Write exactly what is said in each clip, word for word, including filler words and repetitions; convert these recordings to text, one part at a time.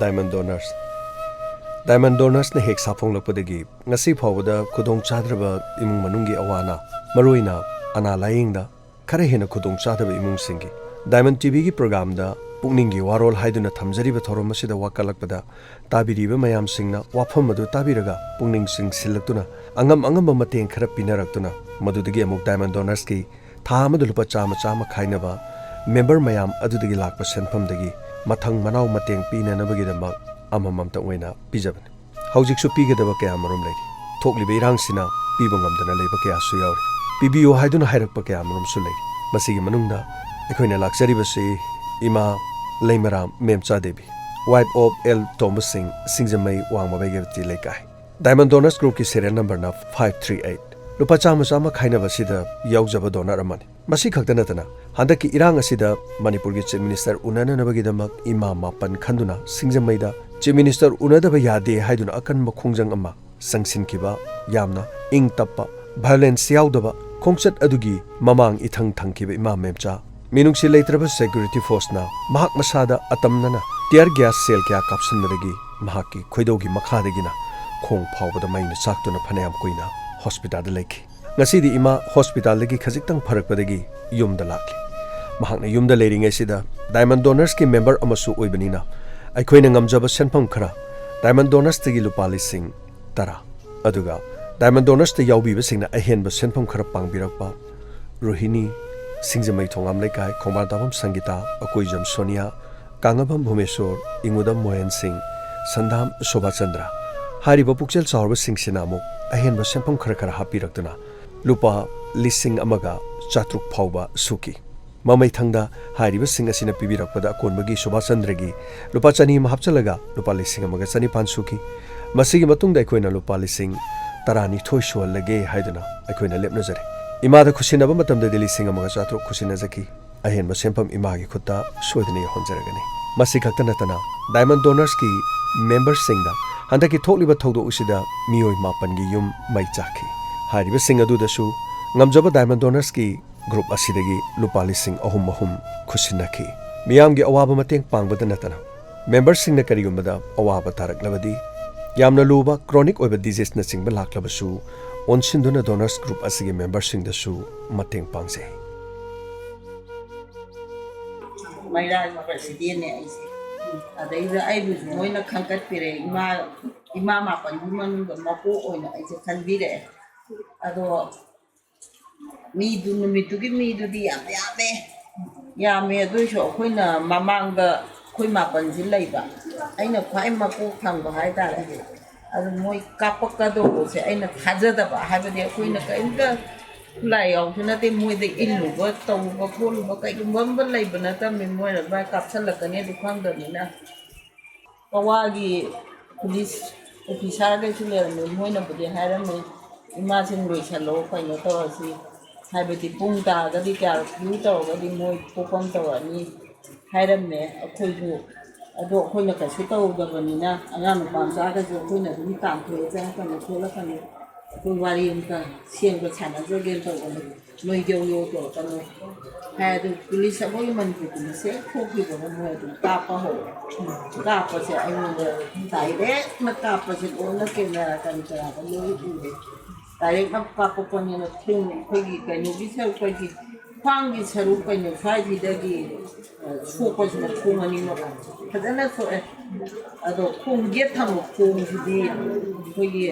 Diamond Donors꯫ Diamond Donorsꯅ ꯍꯦꯛ ꯁꯥꯐꯣꯡꯂꯛꯄꯗꯒꯤ ꯉꯁꯤ ꯐꯥꯎꯕꯗ ꯈꯨꯗꯣꯡ ꯆꯥꯗ꯭ꯔꯕ ꯏꯃꯨꯡ ꯃꯅꯨꯡꯒꯤ ꯑꯋꯥ ꯑꯅꯥ, ꯃꯔꯨꯑꯣꯏꯅ ꯑꯅꯥ ꯂꯥꯌꯦꯡꯗ ꯈꯔ ꯍꯦꯟꯅ ꯈꯨꯗꯣꯡ ꯆꯥꯗꯕ ꯏꯃꯨꯡꯁꯤꯡꯒꯤ Diamond TVꯒꯤ programꯗ ꯄꯨꯛꯅꯤꯡꯒꯤ ꯋꯥꯔꯣꯜ ꯍꯥꯏꯗꯨꯅ ꯊꯝꯖꯔꯤꯕ ꯊꯧꯔꯝ ꯑꯁꯤꯗ ꯋꯥꯀꯠꯂꯛꯄꯗ, ꯇꯥꯕꯤꯔꯤꯕ ꯃꯌꯥꯝꯁꯤꯡꯅ ꯋꯥꯐꯝ ꯑꯗꯨ ꯇꯥꯕꯤꯔꯒ ꯄꯨꯛꯅꯤꯡ ꯆꯤꯡꯁꯤꯜꯂꯛꯇꯨꯅ, ꯑꯉꯝ ꯑꯉꯝꯕ ꯃꯇꯦꯡ ꯈꯔ ꯄꯤꯅꯔꯛꯇꯨꯅ, ꯃꯗꯨꯗꯒꯤ ꯑꯃꯨꯛ Diamond Donorsꯀꯤ ꯊꯥ ꯑꯃꯗ ꯂꯨꯄꯥ ꯆꯥꯝꯃ ꯆꯥꯝꯃ ꯈꯥꯏꯅꯕ member ꯃꯌꯥꯝ ꯑꯗꯨꯗꯒꯤ ꯂꯥꯛꯄ ꯁꯦꯟꯐꯝꯗꯒꯤ ꯃꯊꯪ ꯃꯅꯥꯎ ꯃꯇꯦꯡ ꯄꯤꯅꯅꯕꯒꯤꯗꯃꯛ ꯑꯃꯃꯝꯇ ꯑꯣꯏꯅ ꯄꯤꯖꯕꯅꯤ꯫ ꯍꯧꯖꯤꯛꯁꯨ ꯄꯤꯒꯗꯕ ꯀꯌꯥꯃꯔꯨꯝ ꯂꯩꯔꯤ꯫ ꯊꯣꯛꯂꯤꯕ ꯏꯔꯥꯡꯁꯤꯅ ꯄꯤꯕ ꯉꯝꯗꯅ ꯂꯩꯕ ꯀꯌꯥꯁꯨ ꯌꯥꯎꯔꯤ꯫ ꯄꯤꯕꯤꯌꯨ ꯍꯥꯏꯗꯨꯅ ꯍꯥꯏꯔꯛꯄ ꯀꯌꯥꯃꯔꯨꯝꯁꯨ ꯂꯩꯔꯤ꯫ ꯃꯁꯤꯒꯤ ꯃꯅꯨꯡꯗ ꯑꯩꯈꯣꯏꯅ ꯂꯥꯛꯆꯔꯤꯕꯁꯤ ꯏꯃꯥ ꯂꯩꯃꯔꯥꯝ ꯃꯦꯝꯆꯥ ꯗꯦꯕꯤ, wife of ꯑꯦꯜ ꯇꯣꯝꯕ ꯁꯤꯡ, ꯁꯤꯡꯖꯃꯩ ꯋꯥꯡꯃ ꯕꯩꯒꯦꯕꯇꯤ ꯂꯩꯀꯥꯏ꯫ Diamond Donors Groupꯀꯤ serial numberꯅ five three eight꯫ ꯂꯨꯄꯥ ꯆꯥꯝꯃ ꯆꯥꯝꯃ ꯈꯥꯏꯅꯕꯁꯤꯗ ꯌꯥꯎꯖꯕ donor ꯑꯃꯅꯤ꯫ ꯃꯁꯤ ꯈꯛꯇ ꯅꯠꯇꯅ, ꯍꯟꯗꯛꯀꯤ ꯏꯔꯥꯡ ꯑꯁꯤꯗ ꯃꯅꯤꯄꯨꯔꯒꯤ Chief Minister ꯎꯅꯅꯅꯕꯒꯤꯗꯃꯛ ꯏꯃꯥ ꯃꯥꯄꯟ ꯈꯟꯗꯨꯅ ꯁꯤꯡꯖꯃꯩꯗ Chief Minister ꯎꯅꯗꯕ ꯌꯥꯗꯦ ꯍꯥꯏꯗꯨꯅ ꯑꯀꯟꯕ ꯈꯣꯡꯖꯪ ꯑꯃ ꯆꯪꯁꯤꯟꯈꯤꯕ, ꯌꯥꯝꯅ ꯏꯪ ꯇꯞꯄ, violence ꯌꯥꯎꯗꯕ ꯈꯣꯡꯆꯠ ꯑꯗꯨꯒꯤ ꯃꯃꯥꯡ ꯏꯊꯪ ꯊꯪꯈꯤꯕ ꯏꯃꯥ ꯃꯦꯝꯆꯥ, ꯃꯤꯅꯨꯡꯁꯤ ꯂꯩꯇ꯭ꯔꯕ security forceꯅ ꯃꯍꯥꯛ ꯃꯁꯥꯗ ꯑꯇꯝꯅꯅ tear gas shell ꯀꯌꯥ ꯀꯥꯞꯁꯤꯟꯕꯗꯒꯤ ꯃꯍꯥꯛꯀꯤ ꯈꯣꯏꯗꯧꯒꯤ ꯃꯈꯥꯗꯒꯤꯅ ꯈꯣꯡ ꯐꯥꯎꯕꯗ ꯃꯩꯅ ꯆꯥꯛꯇꯨꯅ ꯐꯅꯌꯥꯝ ꯀꯨꯏꯅ hospitalꯗ ꯂꯩꯈꯤ꯫ ꯉꯁꯤꯗꯤ ꯏꯃꯥ hospitalꯗꯒꯤ ꯈꯖꯤꯛꯇꯪ ꯐꯔꯛꯄꯗꯒꯤ ꯌꯨꯝꯗ ꯂꯥꯛꯂꯤ꯫ ꯃꯍꯥꯛꯅ ꯌꯨꯝꯗ ꯂꯩꯔꯤꯉꯩꯁꯤꯗ Diamond Donorsꯀꯤ member ꯑꯃꯁꯨ ꯑꯣꯏꯕꯅꯤꯅ ꯑꯩꯈꯣꯏꯅ ꯉꯝꯖꯕ ꯁꯦꯟꯐꯝ ꯈꯔ Diamond Donorsꯇꯒꯤ ꯂꯨꯄꯥ ꯂꯤꯁꯤꯡ ꯇꯔꯥ, ꯑꯗꯨꯒ Diamond Donorsꯇ ꯌꯥꯎꯕꯤꯕꯁꯤꯡꯅ ꯑꯍꯦꯟꯕ ꯁꯦꯟꯐꯝ ꯈꯔ ꯄꯥꯡꯕꯤꯔꯛꯄ ꯔꯣꯍꯤꯅꯤ, ꯁꯤꯡꯖꯃꯩ ꯊꯣꯉꯥꯝ ꯂꯩꯀꯥꯏ, ꯈꯣꯡꯕꯥꯟ ꯇꯥꯐꯝ ꯁꯪꯒꯤꯇꯥ, ꯑꯀꯣꯏꯖꯝ ꯁꯣꯅꯤꯌꯥ, ꯀꯥꯡꯉꯕꯝ ꯚꯨꯃꯦꯁꯣꯔ, ꯏꯉꯨꯗꯝ ꯃꯣꯍꯦꯟ ꯁꯤꯡ, ꯁꯟꯗꯥꯝ ꯁꯣꯚꯥꯆꯟꯗ꯭ꯔ ꯍꯥꯏꯔꯤꯕ ꯄꯨꯛꯆꯦꯜ ꯆꯥꯎꯔꯕꯁꯤꯡꯁꯤꯅ ꯑꯃꯨꯛ ꯑꯍꯦꯟꯕ ꯁꯦꯟꯐꯝ ꯈꯔ ꯈꯔ ꯍꯥꯞꯄꯤꯔꯛꯇꯨꯅ ꯂꯨꯄꯥ ꯂꯤꯁꯤꯡ ꯑꯃꯒ ꯆꯥꯇ꯭ꯔꯨꯛ ꯐꯥꯎꯕ ꯁꯨꯈꯤ꯫ ꯃꯃꯩꯊꯪꯗ ꯍꯥꯏꯔꯤꯕꯁꯤꯡ ꯑꯁꯤꯅ ꯄꯤꯕꯤꯔꯛꯄꯗ ꯑꯀꯣꯟꯕꯒꯤ ꯁꯣꯚꯥꯆꯟꯗ꯭ꯔꯒꯤ ꯂꯨꯄꯥ ꯆꯅꯤ ꯑꯃ ꯍꯥꯞꯆꯤꯜꯂꯒ ꯂꯨꯄꯥ ꯂꯤꯁꯤꯡ ꯑꯃꯒ ꯆꯅꯤꯄꯥꯟ ꯁꯨꯈꯤ꯫ ꯃꯁꯤꯒꯤ ꯃꯇꯨꯡꯗ ꯑꯩꯈꯣꯏꯅ ꯂꯨꯄꯥ ꯂꯤꯁꯤꯡ ꯇꯔꯥꯅꯤꯊꯣꯏ ꯁꯨꯍꯜꯂꯒꯦ ꯍꯥꯏꯗꯨꯅ ꯑꯩꯈꯣꯏꯅ ꯂꯦꯞꯅꯖꯔꯦ꯫ ꯏꯃꯥꯗ ꯈꯨꯠꯁꯤꯟꯅꯕ ꯃꯇꯝꯗꯗꯤ ꯂꯤꯁꯤꯡ ꯑꯃꯒ ꯆꯥꯇ꯭ꯔꯨꯛ ꯈꯨꯠꯁꯤꯟꯅꯖꯈꯤ꯫ ꯑꯍꯦꯟꯕ ꯁꯦꯟꯐꯝ ꯏꯃꯥꯒꯤ ꯈꯨꯠꯇ ꯁꯣꯏꯗꯅ ꯌꯧꯍꯟꯖꯔꯒꯅꯤ꯫ ꯃꯁꯤ ꯈꯛꯇ ꯅꯠꯇꯅ, Diamond Donorsꯀꯤ memberꯁꯤꯡꯗ ꯍꯟꯗꯛꯀꯤ ꯊꯣꯛꯂꯤꯕ ꯊꯧꯗꯣꯛ ꯑꯁꯤꯗ ꯃꯤꯑꯣꯏ ꯃꯥꯄꯟꯒꯤ ꯌꯨꯝ ꯃꯩ ꯆꯥꯛꯈꯤ꯫ ꯍꯥꯏꯔꯤꯕꯁꯤꯡ ꯑꯗꯨꯗꯁꯨ ꯉꯝꯖꯕ Diamond Donorsꯀꯤ group ꯑꯁꯤꯗꯒꯤ ꯂꯨꯄꯥ ꯂꯤꯁꯤꯡ ꯑꯍꯨꯝ ꯑꯍꯨꯝ ꯈꯨꯠꯁꯤꯟꯅꯈꯤ꯫ ꯃꯤꯌꯥꯝꯒꯤ ꯑꯋꯥꯕ ꯃꯇꯦꯡ ꯄꯥꯡꯕꯗ ꯅꯠꯇꯅ, ꯃꯦꯝꯕꯔꯁꯤꯡꯅ ꯀꯔꯤꯒꯨꯝꯕꯗ ꯑꯋꯥꯕ ꯇꯥꯔꯛꯂꯕꯗꯤ, ꯌꯥꯝꯅ ꯂꯨꯕ chronic ꯑꯣꯏꯕ diseaseꯅꯆꯤꯡꯕ ꯂꯥꯛꯂꯕꯁꯨ, ꯑꯣꯟꯁꯤꯟꯗꯨꯅ donors group ꯑꯁꯤꯒꯤ ꯃꯦꯝꯕꯔꯁꯤꯡꯗꯁꯨ ꯃꯇꯦꯡ ꯄꯥꯡꯖꯩ꯫ ꯃꯩꯔꯥꯒꯤ presidentꯅꯦ ꯑꯩꯁꯦ꯫ ꯑꯗꯩꯗ ꯑꯩꯕꯨꯁꯨ ꯃꯣꯏꯅ ꯈꯟꯒꯠꯄꯤꯔꯦ꯫ ꯏꯃꯥ, ꯏꯃꯥ ꯃꯥꯄꯟꯒꯤ ꯃꯅꯨꯡꯗ ꯃꯀꯣꯛ ꯑꯣꯏꯅ ꯑꯩꯁꯦ ꯈꯟꯕꯤꯔꯛꯑꯦ꯫ ꯑꯗꯣ ꯃꯤꯗꯨ, ꯅꯨꯃꯤꯠꯇꯨꯒꯤ ꯃꯤꯗꯨꯗꯤ ꯌꯥꯝ ꯌꯥꯝꯃꯦ꯫ ꯌꯥꯝꯃꯦ, ꯑꯗꯨ ꯑꯣꯏꯁꯨ ꯑꯩꯈꯣꯏꯅ ꯃꯃꯥꯡꯗ ꯑꯩꯈꯣꯏ ꯃꯥꯄꯟꯁꯤ ꯂꯩꯕ꯫ ꯑꯩꯅ ꯈ꯭ꯋꯥꯏ ꯃꯀꯣꯛ ꯊꯪꯕ ꯍꯥꯏꯇꯥꯔꯦ꯫ ꯑꯗꯨ ꯃꯣꯏ ꯀꯥꯞꯄꯛꯀꯗꯧꯕꯁꯦ ꯑꯩꯅ ꯊꯥꯖꯗꯕ, ꯍꯥꯏꯕꯗꯤ ꯑꯩꯈꯣꯏꯅ ꯀꯔꯤꯝꯇ ꯈꯨꯠꯂꯥꯏ ꯌꯥꯎꯁꯨ ꯅꯠꯇꯦ, ꯃꯣꯏꯗ ꯏꯜꯂꯨꯕ, ꯇꯧꯔꯨꯕ, ꯈꯣꯠꯂꯨꯕ ꯀꯩꯒꯨꯝꯕ ꯑꯃ ꯂꯩꯕ ꯅꯠꯇꯕꯅꯤ, ꯃꯣꯏꯅ ꯑꯗꯨꯃꯥꯏꯅ ꯀꯥꯞꯁꯜꯂꯛꯀꯅꯤ ꯑꯗꯨ ꯈꯪꯗꯕꯅꯤꯅ꯫ ꯀꯋꯥꯒꯤ police officerꯈꯩꯁꯨ ꯂꯩꯔꯝꯃꯤ, ꯃꯣꯏꯅꯕꯨꯗꯤ ꯍꯥꯏꯔꯝꯃꯤ, "ꯏꯃꯥꯁꯤꯡ ꯂꯣꯏꯁꯜꯂꯣ, ꯀꯩꯅꯣ ꯇꯧꯔꯁꯤ", ꯍꯥꯏꯕꯗꯤ ꯄꯨꯡ ꯇꯥꯔꯒꯗꯤ, curfew ꯇꯧꯔꯒꯗꯤ ꯃꯣꯏ ꯊꯣꯛꯐꯝ ꯇꯧꯔꯅꯤ ꯍꯥꯏꯔꯝꯃꯦ꯫ ꯑꯩꯈꯣꯏꯁꯨ, ꯑꯗꯣ ꯑꯩꯈꯣꯏꯅ ꯀꯩꯁꯨ ꯇꯧꯗꯕꯅꯤꯅ, ꯑꯉꯥꯡ ꯅꯨꯄꯥ ꯃꯆꯥꯒꯁꯨ ꯑꯩꯈꯣꯏꯅ ꯑꯗꯨꯝ ꯇꯥꯟꯊꯣꯛꯑꯦ, ꯆꯪꯉꯛꯀꯅꯨ ꯈꯣꯠꯂꯛꯀꯅꯨ, ꯑꯩꯈꯣꯏ ꯋꯥꯔꯤ ꯑꯝꯇ ꯁꯦꯝꯕ ꯁꯥꯟꯅꯖꯒꯦꯅ ꯇꯧꯕꯅꯤ꯫ ꯅꯣꯏ ꯌꯧ ꯌꯧ ꯇꯧꯔꯛꯀꯅꯨ ꯍꯥꯏ꯫ ꯑꯗꯨ police, ꯑꯩꯈꯣꯏꯒꯤ ꯃꯅꯤꯄꯨꯔ police ꯍꯦꯛ ꯊꯣꯛꯈꯤꯕꯒ ꯃꯣꯏ ꯑꯗꯨꯝ ꯀꯥꯞꯄ ꯍꯧꯔꯦ꯫ ꯀꯥꯞꯄꯁꯦ ꯑꯩꯉꯣꯟꯗ directꯅ ꯀꯥꯞꯄꯁꯦ ꯂꯣꯏꯅ camera ꯀꯔꯤ ꯀꯔꯥꯗ ꯂꯣꯏ ꯎꯔꯦ꯫ Directꯅ ꯀꯥꯞꯄꯛꯄꯅꯤꯅ ꯈꯣꯡ, ꯑꯩꯈꯣꯏꯒꯤ ꯀꯩꯅꯣꯒꯤ ꯁꯔꯨꯛ, ꯑꯩꯈꯣꯏꯒꯤ ꯈ꯭ꯋꯥꯡꯒꯤ ꯁꯔꯨꯛ ꯀꯩꯅꯣ ꯁ꯭ꯋꯥꯏꯁꯤꯗꯒꯤ, ꯑ, ꯁꯣꯛꯄꯁꯤꯅ ꯈꯣꯡ ꯑꯅꯤꯃꯛ ꯐꯖꯅ ꯁꯣꯛꯑꯦ꯫ ꯑꯗꯣ ꯈꯣꯡ ꯌꯦꯠ ꯊꯪꯕ ꯈꯣꯡꯁꯤꯗꯤ ꯑꯩꯈꯣꯏꯒꯤ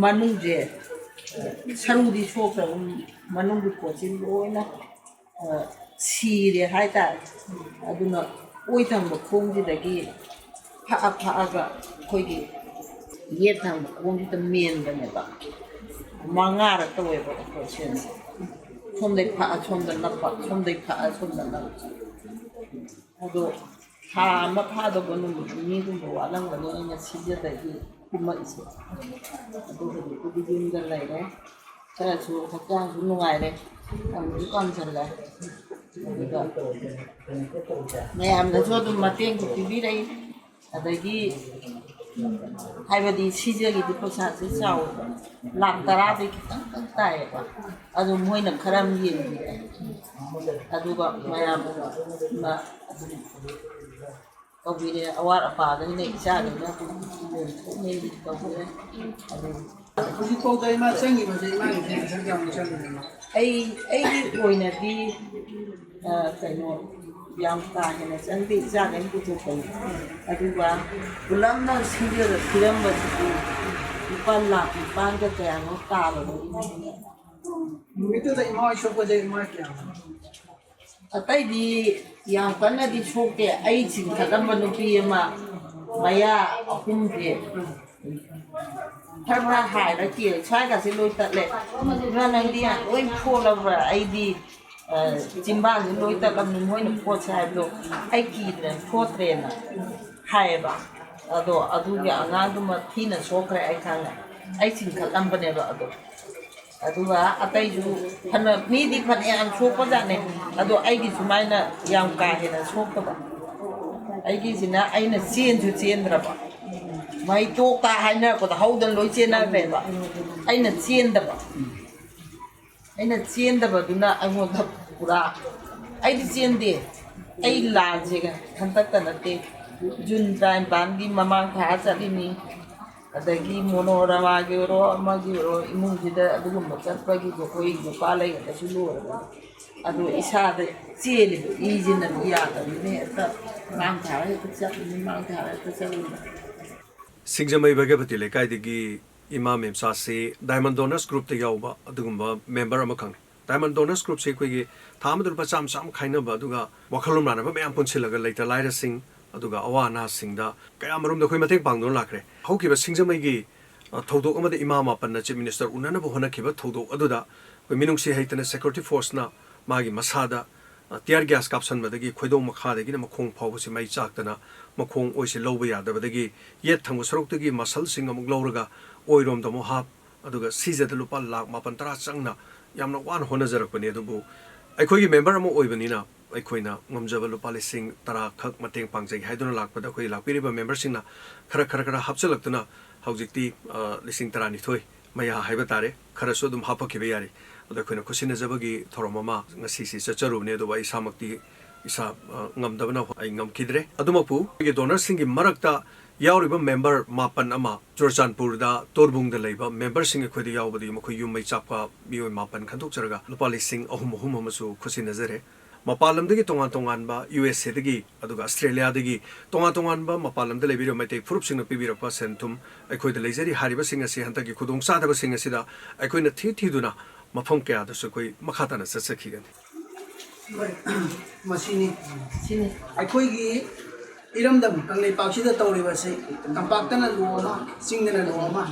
ꯃꯅꯨꯡꯁꯦ, ꯁꯔꯨꯗꯤ ꯁꯣꯛꯇꯕ, ꯃꯅꯨꯡꯒꯤ ꯄꯣꯠꯁꯤ ꯂꯣꯏꯅ, ꯑ, ꯁꯤꯔꯦ ꯍꯥꯏꯇꯥꯔꯦ꯫ ꯑꯗꯨꯅ ꯑꯣꯏ ꯊꯪꯕ ꯈꯣꯡꯁꯤꯗꯒꯤ ꯐꯛꯑ ꯐꯛꯑꯒ ꯑꯩꯈꯣꯏꯒꯤ ꯌꯦꯠ ꯊꯪꯕ ꯈꯣꯡꯁꯤꯗ ꯃꯦꯟꯕꯅꯦꯕ꯫ ꯃꯉꯥꯔꯛ ꯇꯧꯋꯦꯕ operationꯁꯦ꯫ ꯁꯣꯝꯗꯩ ꯐꯛꯑ ꯁꯣꯝꯗ ꯅꯞꯄ, ꯁꯣꯝꯗꯩ ꯐꯛꯑ ꯁꯣꯝꯗ ꯅꯞꯄ꯫ ꯑꯗꯣ ꯊꯥ ꯑꯃ ꯐꯥꯗꯧꯕ ꯅꯨꯃꯤꯠ ꯅꯤꯅꯤꯒꯨꯝꯕ ꯋꯥꯠꯂꯝꯒꯅꯤ ꯑꯩꯅ ꯁꯤꯖꯗꯒꯤ ꯀꯨꯝꯃꯛꯏꯁꯦ꯫ ꯑꯗꯨ ꯍꯧꯖꯤꯛꯄꯨꯗꯤ ꯌꯨꯝꯗ ꯂꯩꯔꯦ꯫ ꯈꯔꯁꯨ ꯍꯛꯆꯥꯡꯁꯨ ꯅꯨꯡꯉꯥꯏꯔꯦ, ꯄꯥꯡꯁꯨ ꯄꯥꯡꯁꯤꯜꯂꯦ꯫ ꯑꯗꯨꯒ ꯃꯌꯥꯝꯅꯁꯨ ꯑꯗꯨꯝ ꯃꯇꯦꯡꯁꯨ ꯄꯤꯕꯤꯔꯛꯏ꯫ ꯑꯗꯒꯤ ꯍꯥꯏꯕꯗꯤ ꯁꯤꯖꯒꯤꯗꯤ ꯄꯩꯁꯥꯁꯦ ꯆꯥꯎꯋꯦꯕ, ꯂꯥꯛ ꯇꯔꯥꯗꯩ ꯈꯤꯇꯪ ꯈꯛ ꯇꯥꯏꯌꯦꯕ꯫ ꯑꯗꯨ ꯃꯣꯏꯅ ꯈꯔ ꯑꯃ ꯌꯦꯡꯕꯤꯔꯦ꯫ ꯑꯗꯨꯒ ꯃꯌꯥꯝꯅ ꯑꯗꯨꯝ ꯇꯧꯕꯤꯔꯦ꯫ ꯑꯋꯥꯠ ꯑꯄꯥꯗꯩꯅ ꯏꯆꯥꯈꯩꯅ ꯑꯗꯨꯝ ꯌꯦꯟꯊꯣꯛꯅꯩ ꯇꯧꯕꯤꯔꯦ꯫ ꯑꯗꯨ ꯍꯧꯖꯤꯛꯐꯥꯎꯗ ꯏꯃꯥ ꯆꯪꯉꯤꯕꯁꯦ ꯏꯃꯥꯒꯤ ꯄꯦꯟꯁꯟ ꯀꯌꯥꯃꯨꯛ ꯆꯪꯉꯤꯅꯣ? ꯑꯩ ꯑꯩꯒꯤ ꯑꯣꯏꯅꯗꯤ ꯑ, ꯀꯩꯅꯣ ꯌꯥꯝ ꯀꯥ ꯍꯦꯟꯅ ꯆꯪꯗꯦ, ꯏꯆꯥꯈꯩꯅ ꯄꯨꯊꯣꯛꯄꯅꯤ꯫ ꯑꯗꯨꯒ ꯄꯨꯂꯞꯅ ꯁꯤꯡꯖꯒ ꯊꯤꯔꯝꯕꯁꯤꯗꯤ ꯂꯨꯄꯥ ꯂꯥꯈ ꯅꯤꯄꯥꯟꯒ ꯀꯌꯥꯅꯣ ꯇꯥꯕꯅꯤ꯫ ꯅꯨꯃꯤꯠꯇꯨꯗ ꯏꯃꯥ ꯍꯣꯏ ꯁꯣꯛꯄꯁꯦ ꯏꯃꯥ ꯀꯌꯥ? ꯑꯇꯩꯗꯤ ꯌꯥꯝ ꯀꯟꯅꯗꯤ ꯁꯣꯛꯇꯦ꯫ ꯑꯩ ꯆꯤꯡꯈꯠꯂꯝꯕ ꯅꯨꯄꯤ ꯑꯃ ꯃꯌꯥ ꯑꯍꯨꯝꯁꯦ ꯈꯔ ꯈꯔ ꯍꯥꯏꯔ ꯀꯦ ꯁ꯭ꯋꯥꯏꯒꯁꯦ ꯂꯣꯏ ꯇꯠꯂꯦ꯫ "ꯏꯃꯥ, ꯅꯪꯗꯤ ꯌꯥꯝ ꯂꯣꯏ ꯐꯣꯠꯂꯕ꯭ꯔꯥ?" ꯑꯩꯗꯤ ꯑ, ꯆꯤꯝꯕꯥꯜꯁꯦ ꯂꯣꯏ ꯇꯠꯂꯝꯅꯤ ꯃꯣꯏꯅ ꯐꯣꯠꯁꯦ ꯍꯥꯏꯕꯗꯣ, ꯑꯩ ꯀꯤꯗ꯭ꯔꯦ, ꯐꯣꯠꯇ꯭ꯔꯦꯅ ꯍꯥꯏꯌꯦꯕ꯫ ꯑꯗꯣ ꯑꯗꯨꯒꯤ ꯑꯉꯥꯡꯗꯨꯃ ꯊꯤꯅ ꯁꯣꯛꯈ꯭ꯔꯦ ꯑꯩ ꯈꯪꯉꯦ꯫ ꯑꯩ ꯆꯤꯡꯈꯠꯂꯝꯕꯅꯦꯕ ꯑꯗꯣ꯫ ꯑꯗꯨꯒ ꯑꯇꯩꯁꯨ ꯐꯅ, ꯃꯤꯗꯤ ꯐꯅꯌꯥꯝ ꯁꯣꯛꯄꯖꯥꯠꯅꯦ꯫ ꯑꯗꯣ ꯑꯩꯒꯤ ꯁꯨꯃꯥꯏꯅ ꯌꯥꯝ ꯀꯥ ꯍꯦꯟꯅ ꯁꯣꯛꯇꯕ꯫ ꯑꯩꯒꯤꯁꯤꯅ ꯑꯩꯅ ꯆꯦꯟꯁꯨ ꯆꯦꯟꯗ꯭ꯔꯕ꯫ ꯃꯩ ꯇꯣꯛ ꯇꯥ ꯍꯥꯏꯅꯔꯛꯄꯗ ꯍꯧꯗꯅ ꯂꯣꯏ ꯆꯦꯟꯅꯈ꯭ꯔꯦꯕ꯫ ꯑꯩꯅ ꯆꯦꯟꯗꯕ꯫ ꯑꯩꯅ ꯆꯦꯟꯗꯕꯗꯨꯅ ꯑꯩꯉꯣꯟꯗ ꯄꯨꯔꯥ, ꯑꯩꯗꯤ ꯆꯦꯟꯗꯦ꯫ ꯑꯩ ꯂꯥꯟꯁꯦ ꯍꯟꯗꯛꯇ ꯅꯠꯇꯦ, ꯖꯨꯟ ꯇꯔꯥꯅꯤꯄꯥꯟꯒꯤ ꯃꯃꯥꯡ ꯊꯥ ꯆꯠꯂꯤꯅꯤ꯫ ꯑꯗꯒꯤ ꯃꯣꯅꯣꯔꯃꯥꯒꯤ ꯑꯣꯏꯔꯣ, ꯑꯃꯒꯤ ꯑꯣꯏꯔꯣ, ꯏꯃꯨꯡꯁꯤꯗ ꯑꯗꯨꯒꯨꯝꯕ ꯆꯠꯄꯒꯤꯁꯨ ꯑꯩꯈꯣꯏ ꯅꯨꯄꯥ ꯂꯩꯔꯒꯁꯨ ꯂꯣꯏꯔꯒ ꯑꯗꯣ ꯏꯁꯥꯗ ꯆꯦꯜꯂꯤꯕ ꯏꯁꯤꯅꯗꯤ ꯌꯥꯗꯕꯅꯤꯅ ꯍꯦꯛꯇ ꯃꯥꯡ ꯊꯥꯔ ꯍꯦꯛꯇ ꯆꯠꯂꯤꯅꯤ, ꯃꯥꯡ ꯊꯥꯔ ꯍꯦꯛꯇ ꯆꯠꯂꯤꯅꯤ꯫ ꯁꯤꯡꯖꯃꯩ ꯚꯒꯕꯇꯤ ꯂꯩꯀꯥꯏꯗꯒꯤ ꯏꯃꯥ ꯃꯦꯝꯆꯥꯁꯤ Diamond Donors Groupꯇ ꯌꯥꯎꯕ ꯑꯗꯨꯒꯨꯝꯕ member ꯑꯃꯈꯛꯅꯤ꯫ Diamond Donors Groupꯁꯤ ꯑꯩꯈꯣꯏꯒꯤ ꯊꯥ ꯑꯃꯗ ꯂꯨꯄꯥ ꯆꯥꯝꯃ ꯆꯥꯝꯃ ꯈꯥꯏꯅꯕ, ꯑꯗꯨꯒ ꯋꯥꯈꯜꯂꯣꯟ ꯃꯥꯟꯅꯕ ꯃꯌꯥꯝ ꯄꯨꯟꯁꯤꯜꯂꯒ ꯂꯩꯇ ꯂꯥꯏꯔꯁꯤꯡ, ꯑꯗꯨꯒ ꯑꯋꯥ ꯑꯅꯥꯁꯤꯡꯗ ꯀꯌꯥꯃꯔꯨꯝꯗ ꯑꯩꯈꯣꯏ ꯃꯇꯦꯡ ꯄꯥꯡꯗꯨꯅ ꯂꯥꯛꯈ꯭ꯔꯦ꯫ ꯍꯧꯈꯤꯕ ꯁꯤꯡꯖꯃꯩꯒꯤ, ꯑ, ꯊꯧꯗꯣꯛ ꯑꯃꯗ ꯏꯃꯥ ꯃꯥꯄꯟꯅ Chief Minister ꯎꯅꯅꯕ ꯍꯣꯠꯅꯈꯤꯕ ꯊꯧꯗꯣꯛ ꯑꯗꯨꯗ ꯑꯩꯈꯣꯏ ꯃꯤꯅꯨꯡꯁꯤ ꯍꯩꯇꯅ security forceꯅ ꯃꯥꯒꯤ ꯃꯁꯥꯗ, ꯑ, tear gas ꯀꯥꯞꯁꯟꯕꯗꯒꯤ ꯈꯣꯏꯗꯧ ꯃꯈꯥꯗꯒꯤꯅ ꯃꯈꯣꯡ ꯐꯥꯎꯕꯁꯤ ꯃꯩ ꯆꯥꯛꯇꯅ ꯃꯈꯣꯡ ꯑꯣꯏꯁꯤ ꯂꯧꯕ ꯌꯥꯗꯕꯗꯒꯤ ꯌꯦꯠ ꯊꯪꯕ ꯁꯔꯨꯛꯇꯒꯤ muscleꯁꯤꯡ ꯑꯃꯨꯛ ꯂꯧꯔꯒ ꯑꯣꯏꯔꯣꯝꯗ ꯑꯃꯨꯛ ꯍꯥꯞ, ꯑꯗꯨꯒ ꯁꯤꯖꯗ ꯂꯨꯄꯥ ꯂꯥꯈ ꯃꯥꯄꯟ ꯇꯔꯥ ꯆꯪꯅ ꯌꯥꯝꯅ ꯋꯥꯅ ꯍꯣꯠꯅꯖꯔꯛꯄꯅꯤ꯫ ꯑꯗꯨꯕꯨ ꯑꯩꯈꯣꯏꯒꯤ member ꯑꯃ ꯑꯣꯏꯕꯅꯤꯅ ꯑꯩꯈꯣꯏꯅ ꯉꯝꯖꯕ ꯂꯨꯄꯥ ꯂꯤꯁꯤꯡ ꯇꯔꯥ ꯈꯛ ꯃꯇꯦꯡ ꯄꯥꯡꯖꯒꯦ ꯍꯥꯏꯗꯨꯅ ꯂꯥꯛꯄꯗ ꯑꯩꯈꯣꯏ ꯂꯥꯛꯄꯤꯔꯤꯕ memberꯁꯤꯡꯅ ꯈꯔ, ꯈꯔ, ꯈꯔ ꯍꯥꯞꯆꯤꯜꯂꯛꯇꯨꯅ ꯍꯧꯖꯤꯛꯇꯤ, ꯑ, ꯂꯤꯁꯤꯡ ꯇꯔꯥꯅꯤꯊꯣꯏ ꯃꯌꯥ ꯍꯥꯏꯕ ꯇꯥꯔꯦ, ꯈꯔꯁꯨ ꯑꯗꯨꯝ ꯍꯥꯞꯄꯛꯈꯤꯕ ꯌꯥꯔꯤ꯫ ꯑꯗꯣ ꯑꯩꯈꯣꯏꯅ ꯈꯨꯠꯁꯤꯟꯅꯖꯕꯒꯤ ꯊꯧꯔꯝ ꯑꯃ ꯉꯁꯤꯁꯤ ꯆꯠꯆꯔꯨꯕꯅꯤ, ꯑꯗꯨꯕꯨ ꯑꯩ ꯏꯁꯥꯃꯛꯇꯤ ꯄꯩꯁꯥ, ꯑ, ꯉꯝꯗꯕꯅ ꯑꯩ ꯉꯝꯈꯤꯗ꯭ꯔꯦ꯫ ꯑꯗꯨꯃꯛꯄꯨ ꯑꯩꯈꯣꯏꯒꯤ donorꯁꯤꯡꯒꯤ ꯃꯔꯛꯇ ꯌꯥꯎꯔꯤꯕ member ꯃꯥꯄꯟ ꯑꯃ ꯆꯨꯔꯆꯥꯟꯄꯨꯔꯗ, ꯇꯣꯔꯕꯨꯡꯗ ꯂꯩꯕ memberꯁꯤꯡ ꯑꯩꯈꯣꯏꯗ ꯌꯥꯎꯕꯗꯒꯤ ꯃꯈꯣꯏ ꯌꯨꯝ ꯃꯩ ꯆꯥꯛꯄ ꯃꯤꯑꯣꯏ ꯃꯥꯄꯟ ꯈꯟꯗꯣꯛꯆꯔꯒ ꯂꯨꯄꯥ ꯂꯤꯁꯤꯡ ꯑꯍꯨꯝ ꯑꯍꯨꯝ ꯑꯃꯁꯨ ꯈꯨꯠꯁꯤꯟꯅꯖꯔꯦ꯫ ꯃꯄꯥꯟ ꯂꯝꯗꯒꯤ ꯇꯣꯉꯥꯟ ꯇꯣꯉꯥꯟꯕ, ꯌꯨ ꯑꯦꯁ ꯑꯦꯗꯒꯤ, ꯑꯗꯨꯒ ꯑꯁꯇ꯭ꯔꯦꯂꯤꯌꯥꯗꯒꯤ ꯇꯣꯉꯥꯟ ꯇꯣꯉꯥꯟꯕ ꯃꯄꯥꯟ ꯂꯝꯗ ꯂꯩꯕꯤꯔꯤꯕ ꯃꯩꯇꯩ ꯐꯨꯔꯨꯞꯁꯤꯡꯅ ꯄꯤꯕꯤꯔꯛꯄ ꯁꯦꯟ ꯊꯨꯝ ꯑꯩꯈꯣꯏꯗ ꯂꯩꯖꯔꯤ꯫ ꯍꯥꯏꯔꯤꯕꯁꯤꯡ ꯑꯁꯤ ꯍꯟꯗꯛꯀꯤ ꯈꯨꯗꯣꯡꯆꯥꯗꯕꯁꯤꯡ ꯑꯁꯤꯗ ꯑꯩꯈꯣꯏꯅ ꯊꯤ ꯊꯤꯗꯨꯅ ꯃꯐꯝ ꯀꯌꯥꯗꯁꯨ ꯑꯩꯈꯣꯏ ꯃꯈꯥ ꯇꯥꯅ ꯆꯠꯆꯈꯤꯒꯅꯤ꯫ ꯃꯁꯤꯅꯤ꯫ ꯁꯤꯅꯤ꯫ ꯑꯩꯈꯣꯏꯒꯤ ꯏꯔꯝꯗꯝ ꯀꯪꯂꯩꯄꯥꯛꯁꯤꯗ ꯇꯧꯔꯤꯕꯁꯤ ꯇꯝꯄꯥꯛꯇꯅ ꯂꯣ ꯑꯃ, ꯆꯤꯡꯗꯅ ꯂꯣ ꯑꯃ꯫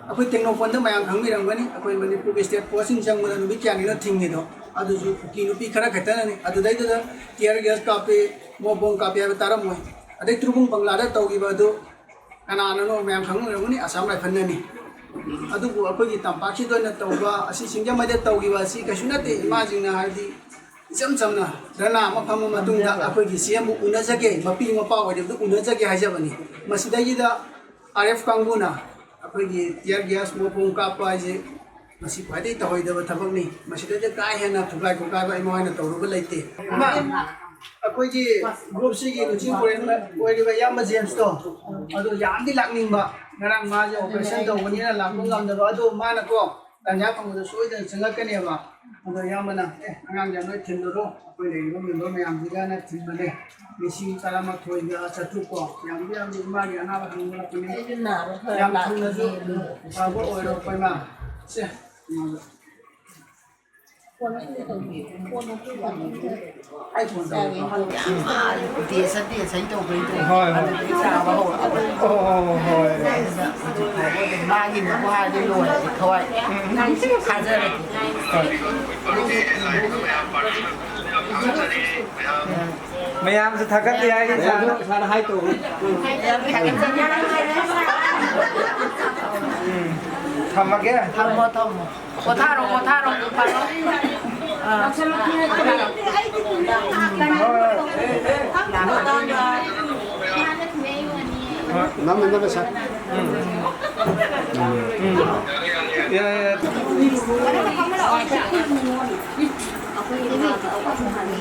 ꯑꯩꯈꯣꯏ ꯇꯦꯡꯅꯧꯄꯜꯗ ꯃꯌꯥꯝ ꯈꯪꯕꯤꯔꯝꯒꯅꯤ, ꯑꯩꯈꯣꯏ ꯃꯅꯤꯄꯨꯔꯒꯤ state forceꯁꯤꯡ ꯆꯪꯕꯗ ꯅꯨꯃꯤꯠ ꯀꯌꯥꯅꯤꯅꯣ ꯊꯤꯡꯉꯤꯗꯣ? ꯑꯗꯨꯁꯨ ꯀꯨꯀꯤ ꯅꯨꯄꯤ ꯈꯔ ꯈꯛꯇꯅꯅꯤ꯫ ꯑꯗꯨꯗꯩꯗꯨꯗ tear gas ꯀꯥꯞꯄꯤ, ꯃꯣꯞ ꯕꯣꯝ ꯀꯥꯞꯄꯤ ꯍꯥꯏꯕ ꯇꯥꯔꯝꯃꯣꯏ꯫ ꯑꯗꯩ ꯇ꯭ꯔꯨꯕꯨꯡ ꯕꯪꯒ꯭ꯂꯥꯗ ꯇꯧꯈꯤꯕ ꯑꯗꯨ ꯀꯅꯥꯅꯅꯣ ꯃꯌꯥꯝ ꯈꯪꯅꯔꯝꯒꯅꯤ, ꯑꯁꯥꯝ ꯔꯥꯏꯐꯜꯅꯅꯤ꯫ ꯑꯗꯨꯕꯨ ꯑꯩꯈꯣꯏꯒꯤ ꯇꯝꯄꯥꯛꯁꯤꯗ ꯑꯣꯏꯅ ꯇꯧꯕ ꯑꯁꯤ, ꯁꯤꯡꯖꯃꯩꯗ ꯇꯧꯈꯤꯕ ꯑꯁꯤ ꯀꯩꯁꯨ ꯅꯠꯇꯦ꯫ ꯏꯃꯥꯁꯤꯡꯅ ꯍꯥꯏꯕꯗꯤ ꯏꯆꯝ ꯆꯝꯅ ꯙꯔꯅꯥ ꯑꯃ ꯐꯝꯃ ꯃꯇꯨꯡꯗ ꯑꯩꯈꯣꯏꯒꯤ ꯁꯤ ꯑꯦꯝꯕꯨ ꯎꯅꯖꯒꯦ, ꯃꯄꯤ ꯃꯄꯥ ꯑꯣꯏꯔꯤꯕꯗꯨ ꯎꯅꯖꯒꯦ ꯍꯥꯏꯖꯕꯅꯤ꯫ ꯃꯁꯤꯗꯩꯁꯤꯗ ꯑꯥꯔ ꯑꯦꯐ ꯀꯥꯡꯕꯨꯅ ꯑꯩꯈꯣꯏꯒꯤ tear gas ꯃꯣꯞ ꯕꯣꯝ ꯀꯥꯞꯄ ꯍꯥꯏꯁꯦ ꯃꯁꯤ ꯈ꯭ꯋꯥꯏꯗꯒꯤ ꯇꯧꯍꯩꯗꯕ ꯊꯕꯛꯅꯤ꯫ ꯃꯁꯤꯗꯩꯗ ꯀꯥ ꯍꯦꯟꯅ ꯊꯨꯒꯥꯏ ꯈꯣꯠꯀꯥꯏꯕ ꯏꯃꯥ ꯍꯣꯏꯅ ꯇꯧꯔꯨꯕ ꯂꯩꯇꯦ꯫ ꯏꯃꯥ, ꯑꯩꯈꯣꯏꯒꯤ groupꯁꯤꯒꯤ ꯂꯨꯆꯤꯡ ꯄꯨꯔꯦꯜ ꯑꯣꯏꯔꯤꯕ ꯏꯌꯥꯝꯕ ꯖꯦꯝꯁꯇꯣ, ꯑꯗꯨ ꯌꯥꯝꯗꯤ ꯂꯥꯛꯅꯤꯡꯕ, ꯉꯔꯥꯡ ꯃꯥꯁꯦ operation ꯇꯧꯕꯅꯤꯅ ꯂꯥꯛꯄ ꯉꯝꯗꯕ, ꯑꯗꯣ ꯃꯥꯅꯀꯣ ꯇꯟꯖꯥ ꯐꯪꯕꯗ ꯁꯣꯏꯗꯅ ꯆꯪꯉꯛꯀꯅꯦꯕ꯫ ꯑꯗꯣ ꯏꯌꯥꯝꯕꯅ, "ꯑꯦ, ꯑꯉꯥꯡꯁꯦ ꯅꯣꯏ ꯊꯤꯜꯂꯨꯔꯣ, ꯑꯩꯈꯣꯏ ꯂꯩꯔꯤꯕ member ꯃꯌꯥꯝꯁꯤꯒꯅ ꯊꯤꯟꯕꯅꯦ꯫ ꯂꯤꯁꯤꯡ ꯇꯔꯥꯃꯥꯊꯣꯏꯒ ꯆꯥꯇ꯭ꯔꯨꯛ ꯀꯣ, ꯌꯥꯝꯗꯤ ꯌꯥꯝꯗꯤ ꯏꯃꯥꯒꯤ ꯑꯅꯥꯕ ꯍꯪꯕ ꯂꯥꯛꯄꯅꯦ꯫ ꯑꯩꯁꯨ ꯅꯥꯕ ꯐꯔ ꯌꯥꯝ ꯊꯨꯅꯁꯨ ꯂꯥꯛꯄꯅꯦ꯫ ꯐꯕ ꯑꯣꯏꯔꯣ ꯑꯩꯈꯣꯏ ꯃꯥ꯫ ꯁꯦ, ꯏꯃꯥꯗ꯫ ꯐꯣꯟ ꯑꯁꯤꯗ ꯇꯧꯕꯤꯌꯨ꯫ ꯐꯣꯟ ꯑꯁꯤꯗ ꯇꯧꯕꯤꯌꯨ꯫ ꯑꯩ ꯐꯣꯟ ꯇꯧꯒꯦ꯫ ꯌꯥꯔꯦ꯫ ꯗꯦꯁ ꯗꯦꯁ ꯍꯥꯏꯅ ꯇꯧꯕꯩꯗꯣ꯫ ꯍꯣꯏ, ꯍꯣꯏ꯫ ꯑꯗꯨꯗꯒꯤ ꯆꯥꯕ ꯍꯧꯔꯛꯑꯕ꯫ ꯑꯣ, ꯍꯣꯏ꯫ ꯑꯗꯨꯗ ꯍꯧꯖꯤꯛ ꯐꯥꯎꯕ ꯑꯗꯨꯝ ꯃꯥꯒꯤꯅꯦꯕꯨ ꯍꯥꯏꯔꯗꯤ ꯂꯣꯏꯔꯦ ꯊꯋꯥꯏ꯫ ꯎꯝ꯫ ꯊꯥꯖꯔꯗꯤ꯫ ꯍꯣꯏ꯫ ꯃꯌꯥꯝꯁꯨ ꯊꯥꯒꯠꯂꯤ ꯍꯥꯏꯔꯤ, ꯁꯥꯔ꯫ ꯁꯥꯔ ꯍꯥꯏ ꯇꯧꯔꯤ꯫ ꯌꯥꯝ ꯊꯥꯒꯠꯆꯔꯤ꯫ ꯎꯝ꯫ ꯊꯝꯃꯒꯦ꯫ ꯊꯝꯃꯣ, ꯊꯝꯃꯣ꯫ ꯄꯣꯊꯥꯔꯣ, ꯄꯣꯊꯥꯔꯣ, ꯄꯣꯊꯥꯔꯣ꯫ ꯑꯥ꯫ ꯍꯣꯏ, ꯍꯣꯏ꯫ ꯅꯝꯃꯦ, ꯅꯝꯃꯦ, ꯁꯥꯔ꯫ ꯎꯝ꯫ ꯎꯝ꯫ ꯌꯥꯏ, ꯌꯥꯏ꯫ ꯑꯩꯈꯣꯏꯒꯤ ꯏꯃꯥꯗꯣ ꯑꯩꯈꯣꯏ ꯑꯍꯨꯝ ꯍꯥꯟꯅ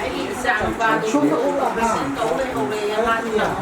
ꯑꯩꯒꯤ ꯏꯆꯥ ꯅꯨꯄꯥꯗꯨꯁꯨ ꯑꯣꯄꯔꯦꯁꯟ ꯇꯧ ꯂꯩꯍꯧꯔꯦ, ꯃꯥꯗꯤ ꯌꯥꯝ